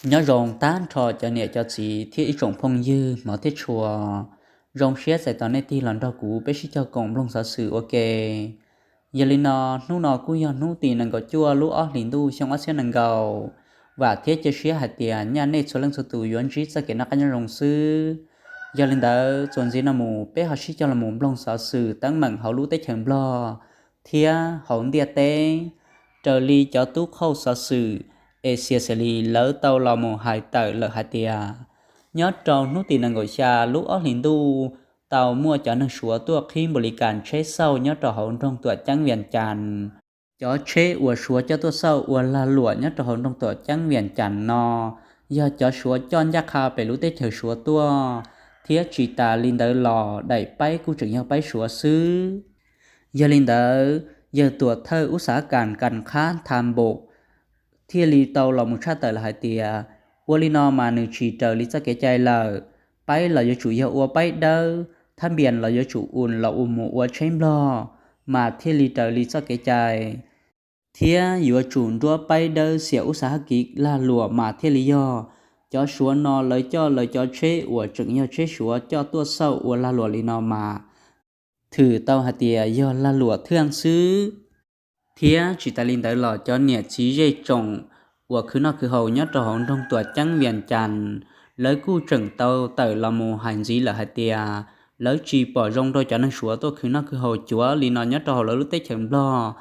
Nyob zoo tag nrho cov niam cov txiv thiab ib tsoom phooj ywg hmov thiab tshua. Zoo siab txais tos nej tig los nrog kuv peb sib cog koom mloog xov xwm ua ke. Yog li no, hnub no kuj yog hnub tim nees nkaum cuaj lub ob hlis ntuj xyoo ob txhiab nees nkaum. Vam thiab cia siab hais tias nyaj nej txhua leej txhua tus yuav ntsib txoj kev noj qab nyob zoo xwb. Yog li ntawd, txuas ntxiv no mus peb ho sib cog los mus mloog xov xwm teeb meem hauv lub teb chaws Nplog thiab hauv ntiaj teb, raws li cov tub qhauj xov xwm Asia Daily lawv tau los mus hais tawm lawm hais tias, nyob rau hnub tim nees nkaum xya lub ob hlis ntuj, tau muaj cov neeg Suav tuaj qhib npaum li kas tsheb xauj nyob rau hauv nroog tuam ceeb Vias Cas. Cov tsheb uas Suav coj tuaj xauj ua lag luam nyob rau hauv nroog tuam ceeb Vias Cas no, yog cov Suav coj ncaj qha pem lub teb chaws Suav tuaj, thiab tsis tas li ntawd los daim paib kuj tseem yog paib Suav xwb. Yog li ntawd, yawg tuam thawj ub xav kas kas qhab Tham Npaum thiaj li tau los mus tshaj tawm lawm hais tias, ua li no mas nws tsis raws li txoj kev cai lawm. Paib los yuav tsum yog ua paib dawb, thab npias los yuav tsum ua los ua mus ua tsheb Nplog, mas thiaj li raws li txoj kev cai. Thiab yuav tsum nruab paib dawb xiam ub xav hab kiv lag luam mas thiaj li yog. Cov Suav no lawv coj lawv cov tsheb uas tseem yog tsheb Suav coj tuaj xauj ua lag luam li no mas thwm tau hais tias yog lag luam thwj xwb. Thiab tsis tas li ntawd los cov niam txiv zej tsoom uas khwv noj khwv haus nyob rau hauv nroog tuam ceeb Vias Cas, lawv kuj tseem tau tawm los mus hais ntxiv lawm hais tias, lawv tsis pom zoo rau cov neeg Suav tuaj khwv noj khwv haus cuav li no nyob rau hauv lawv lub teb chaws Nplog,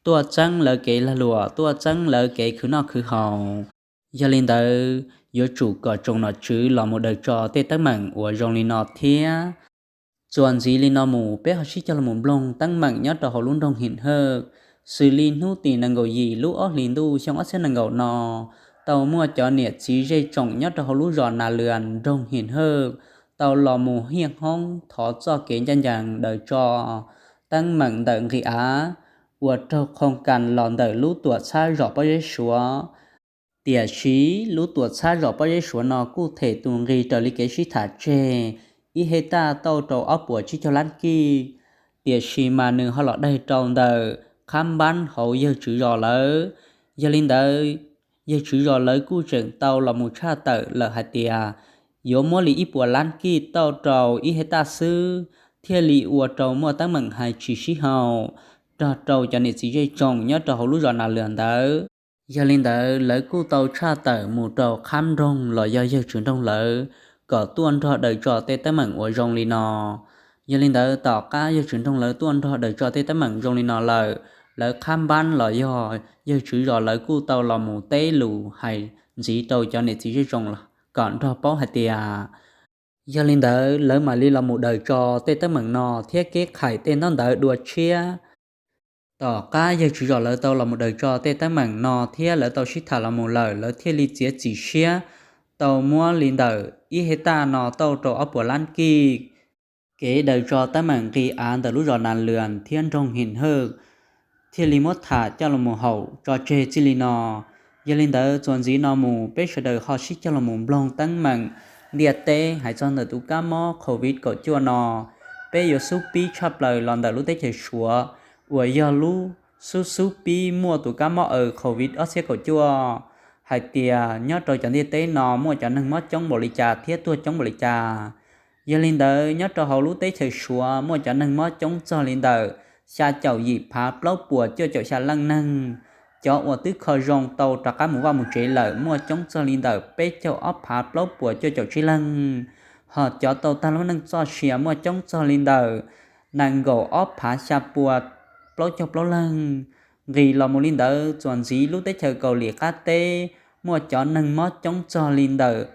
tuaj txeeb lawv kev lag luam, tuaj txeeb lawv kev khwv noj khwv haus. Yog li ntawd, yuav tsum kom tsoom nom tswv los mus daws tso tej teeb meem uas zoo li no thiab. Txuas ntxiv li no mus peb ho sib cog los mus mloog teeb meem nyob rau hauv lub nroog Him Hawj. Xws li hnub tim nees nkaum yim lub ob hlis ntuj xyoo ob txhiab nees nkaum no, tau muaj cov niam txiv zej tsoom nyob rau hauv lub zos Nas Lwm nroog Him Hawj tau los mus hiaj hoob thov txoj kev ncaj ncees daws tso teeb meem ntawm nqis av uas raug qhoo kas los ntawm lub tuam txhab zos Pob Zeb Suav. Tiam sis lub tuam txhab zos Pob Zeb Suav no kuj them tus nqi raws li kev sib tham tseg ib hej taj tauj rau ob puas tsib caug lab kij, tiam sis mas nws ho los daig rau ntawm qhab npab hauv yawg tswv zos lawv. Yog li ntawd, yawg tswv zos lawv kuj tseem tau los mus tshaj tawm lawm hais tias, yuav muab li ib puas lab kij tauj rau ib hej taj xwb, thiaj li ua rau muaj teeb meem hais tsis sib haum nrog rau cov niam txiv zej tsoom nyob rau hauv lub zos Nas Lwm ntawd. Yog li ntawd, lawv kuj tau tshaj tawm mus rau qhab nroog los yog yawg tswv nroog lawv kom tuaj nrog daws tso tej teeb meem uas zoo li no. Yog li ntawd, tom qab yawg tswv nroog lawv tuaj nrog daws tso tej teeb meem zoo li no lawm, lawv qhab npab los yog yawg tswv zos lawv kuj tau los mus teb lus hais ntxiv rau cov niam txiv zej tsoom kom nrog paub hais tias, yog li ntawd lawv mam li los mus daws tso tej teeb meem no thiab kev qhais tej ntaub ntawv dua tshiab. Tom qab yawg tswv zos lawv tau los mus daws tso tej teeb meem no thiab lawv tau sib tham los mus lawm, lawv thiaj li txiav txim siab tau muab li ntawm ib hej taj no tauj rau ob puas lab kij. Kev daws tso teeb meem nqis av ntawm lub zos Nas Lwm thiab nroog Him Hawj thiaj li muab tham coj los mus haum tso tseg txij li no. Yog li ntawd, txuas ntxiv no mus peb sawv daws ho sib cog los mus mloog teeb meem ntiaj teb hais txog ntawm tus kab mob covid kaum cuaj no. Peb yuav xub pib tshaj plaws los ntawm lub teb chaws Suav uas yog lub xub xub pib muaj tus kab mob aw covid ob txhiab kaum cuaj, hais tias nyob rau cov ntiaj teb no muaj cov neeg mob coob npaum li cas thiab tuag coob npaum li cas. Yog li ntawd, nyob rau hauv lub teb chaws Suav muaj cov neeg mob coob txog li ntawm xya caum yim phav plaub puas cuaj caum xya leej neeg. Cov uas twb kho zoo tau rov qab mus vaj mus tsev lawm muaj coob txog li ntawm peb caug ob phav plaub puas cuaj caum tsib leeg. Hos cov tau tag lub neej txoj sia muaj coob txog li ntawm nees nkaum ob phav xya puas plaub caug plaub leeg. Nqis los mus li ntawd, txuas ntxiv lub teb chaws Kaus Lim qab teb muaj cov neeg mob coob txog li ntawm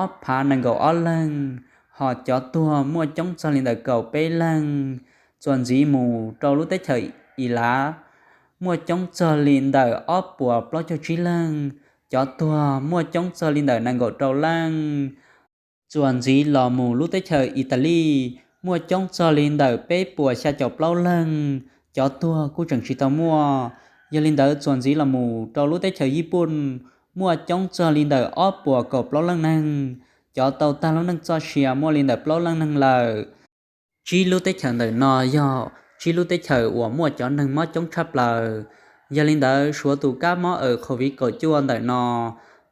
ob phav nees nkaum ob leeg, hos cov tuag muaj coob txog li ntawm kaum peb leeg. Txuas ntxiv mus rau lub teb chaws Ilav muaj coob txog li ntawm ob puas plaub caug tsib leeg, cov tuag muaj coob txog li ntawm nees nkaum rau leej. Txuas ntxiv los mus lub teb chaws Italis muaj coob txog li ntawm peb puas xya caum plaub leeg, cov tuag kuj tseem tsis tau muaj. Yog li ntawd, txuas ntxiv los mus rau lub teb chaws Yiv Pooj muaj coob txog li ntawm ob puas kaum plaub leej neeg, cov tau tag lub neej txoj sia muaj li ntawm plaub leej neeg lawm. Tsib lub teb chaws ntawm no yog tsib lub teb chaws uas muaj cov neeg mob coob tshaj plaws. Yog li ntawd, suav tus kab mob aw covid kaum cuaj ntawm no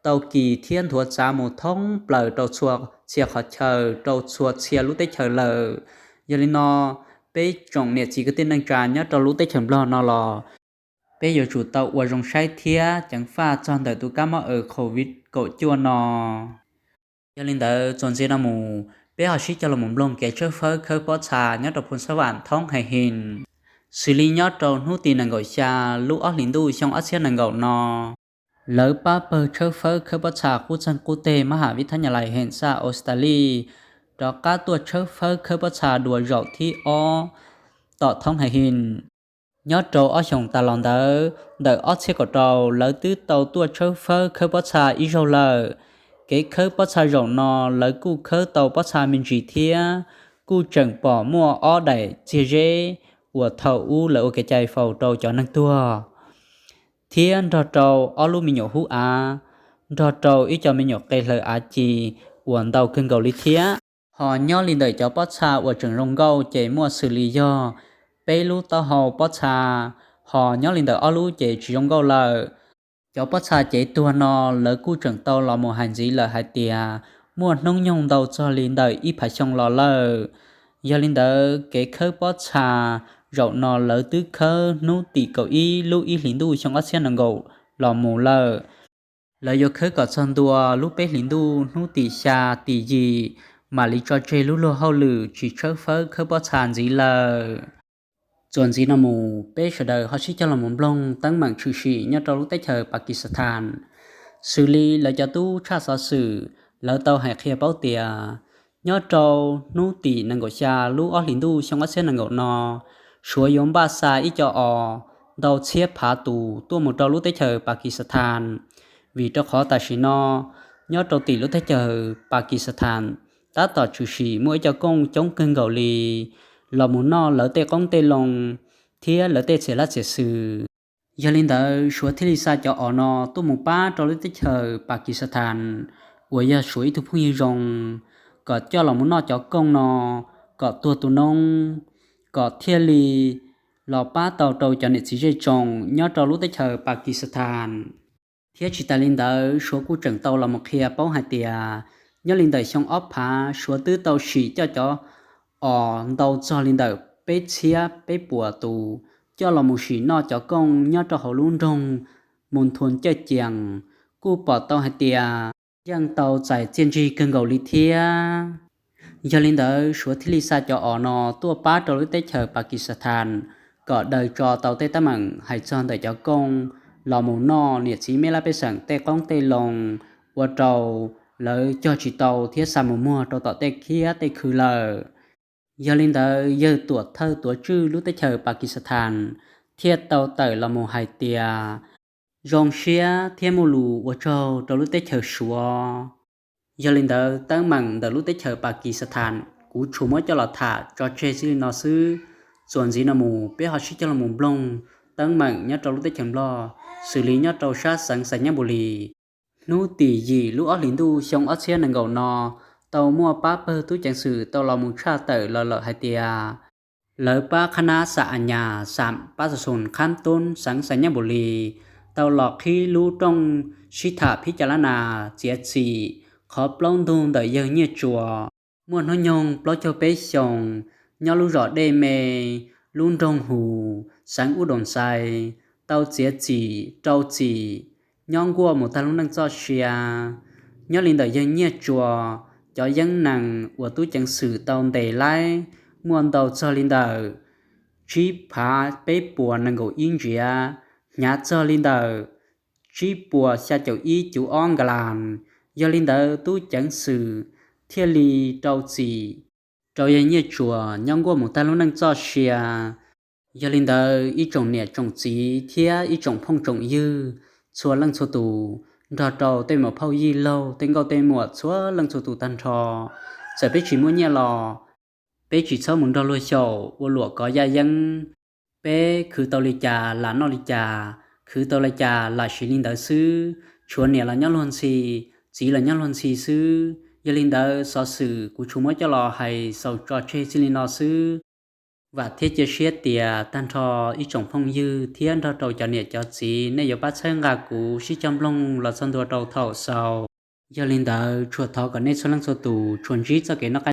tau kis thiab nthuav txav mus thoob plaws rau txhua txhia qhov chaw rau txhua txhia lub teb chaws lawm. Yog li no, peb tsoom niam txiv kwv tij neej tsa nyob rau lub teb chaws Nplog no los peb yuav tsum tau ua zoo saib thiab ceev faj txog ntawm tus kab mob aws Covid kaum cuaj no. Yog li ntawd txuas ntxiv no mus peb ho sib coj los mus mloog kev tshawb fawb khawb pob txha nyob rau Phu Xab Vam Thoob Hais His, xws li nyob rau hnub tim nees nkaum xya lub ob hlis ntuj xyoo ob txhiab nees nkaum no, lawv pab pawg tshawb fawb khawb pob txha qub txeeg qub teg Mab Ham Vib Thab Nyas Lais Heem Xaj Australia rov qab tuaj tshawb fawb khawb pob txha dua zaum thib ob tom Thoob Hais His. Nyob rau ob xyoos tas los ntawd, ntawm ob txhiab kaum rau lawv twb tau tuaj tshawb fawb khawb pob txha ib zaug lawm. Kev khawb pob txha zaum no lawv kuj khawb tau pob txha me ntsis thiab, kuj tseem pom muaj ob daim txiag zeb uas thaum ub lawv ua kev cai faus rau cov neeg tuag, thiab nrog rau ob lub me nyuam hub av, nrog rau ib co me nyuam qe hlaws av ci uas ntau kawg nkaus li thiab. Ho nyob li ntawm cov pob txha uas tseem zoo nkauj ces muaj xws li yog peb lub taub hau pob txha, ho nyob li ntawm ob lub ces tsis zoo nkauj lawm. Cov pob txha cev tuag no lawv kuj tseem tau los mus hais ntxiv lawm hais tias muaj hnub nyoog ntau txog li ntawm ib phav xyoo los lawm. Yog li ntawd kev khawb pob txha zaum no lawv twb khawb hnub tim kaum ib lub ib hlis ntuj xyoo ob txhiab nees nkaum los mus lawm. Lawv yuav khawb kom txog ntua lub peb hlis ntuj hnub tim xya tim yim mam li tso tseg lub luag hauj lwm tsis tshawb fawb khawb pob txha ntxiv lawm. Txuas ntxiv no mus peb sawv daws ho sib cog los mus mloog teeb meem tshwm sim nyob rau lub teb chaws Pakistan, xws li lawv cov tub tshaj xov xwm lawv tau hais qhia paub tias nyob rau hnub tim nees nkaum xya lub ob hlis ntuj xyoo ob txhiab nees nkaum no, Suav yuav npaj xa ib co os ntau txhiab phav tus tuaj mus rau lub teb chaws Pakistan, vim rau qhov tam sim no nyob rau tim lub teb chaws Pakistan tab tom tshwm sim muaj ib co kooj coob kawg nkaus li los mus noj lawv tej qoob tej loo thiab lawv tej txiam laj txiam xwm. Yog li ntawd Suav thiaj li xa cov os no tuaj mus pab rau lub teb chaws Pakistan uas yog Suav ib tug phooj ywg zoo, kom coj los mus noj cov kooj no kom tuag tu noob, kom thiaj li los pab tau rau cov niam txiv zej tsoom nyob rau lub teb chaws Pakistan. Thiab tsis tas li ntawd Suav kuj tseem tau los mus qhia paub hais tias nyob li ntawm xyoo ob phav Suav twb tau sim coj cov os ntau txog li ntawm peb txhiab peb puas tus coj los mus sim noj cov kooj nyob rau hauv lub nroog Mus Thua Cawj Cias, kuj pom tau hais tias yeej tau txais txiaj ntsig kawg nkaus li thiab. Yog li ntawd Suav thiaj li xa cov os no tuaj pab rau lub teb chaws Pakistan kom daws tso tau tej teeb meem hais txog ntawm cov kooj los mus noj niam txiv mej lab pej xeem tej qoob tej loo, ua rau lawv cog tsis tau thiab xa mus muag rau tom tej kiab tej khw lawm. Yog li ntawd yawg tuam thawj tuav tswj lub teb chaws Pakistan thiaj tau tawm los mus hais tias zoo siab thiab muaj lus ua tsaug rau lub teb chaws Suav. Yog li ntawd teeb meem ntawm lub teb chaws Pakistan kuv tsuas muab coj los tham tso tseg txij li no xwb. Txuas ntxiv no mus peb ho sib coj los mus mloog teeb meem nyob rau lub teb chaws Nplog, xws li nyob rau sab xeev Xais Nyab Npus Lis. Hnub tim yim lub ob hlis ntuj xyoo ob txhiab nees nkaum no, tau muaj pab pawg tub ceev xwm tau los mus tshaj tawm los lawm hais tias lawv pab qhab nab Xam As Nyas Xam Pab Xas Xus Khab Tub xeev Xais Nyab Npus Lis tau los qhib lub rooj sib tham phib cas lab nas txiav txim qhov plaub ntug ntawm yawg Nyiaj Tsuas muaj hnub nyoog plaub caug peb xyoos, nyob lub zos Dej Me, lub nroog Hus, xeev Ub Doos Xais, tau txiav txim rau txim nyob nkuaj mus tag lub neej txoj sia. Nyob li ntawm yawg Nyiaj Tsuas, cov yeeb nees uas tub ceev xwm tau ntes laib muaj ntau txog li ntawm tsib phav peb puas nees nkaum ib ntsiav, hnyav txog li ntawm tsib puas xya caum ib cuv ob nkas las. Yog li ntawd tub ceev xwm thiaj li rau txim rau yawg Nyiaj Tsuas nyob nkuaj mus tag lub neej txoj sia. Yog li ntawd ib tsoom niam tsoom txiv thiab ib tsoom phooj tsoom ywg txhua leej txhua tus, nrog rau tej muam phauj yij laug tej nkauj tej muam txhua leej txhua tus tag nrho, txawm peb tsis muaj nyiaj los peb tsis txhob mus nrog luag xyaum ua luam kov yaj yeeb. Peb khwv tau li cas lam noj li cas, khwv tau li cas lam siv li ntawd xwb. Tshuav niam los nyob luag ntxhi, txiv los nyob luag ntxhi xwb. Yog li ntawd xov xwm kuv tsuas muab coj los hais xaus tso tseg txij li no xwb. Vam thiab cia siab tias tag nrho ib tsoom phooj ywg thiab nrog rau cov niam cov txiv nej yuav pab txhawb nqa kuv sib coj mloog los txog ntua rau thaum xaus. Yog li ntawd tsuas thov kom nej txhua leej txhua tus tsuas ntsib txoj kev noj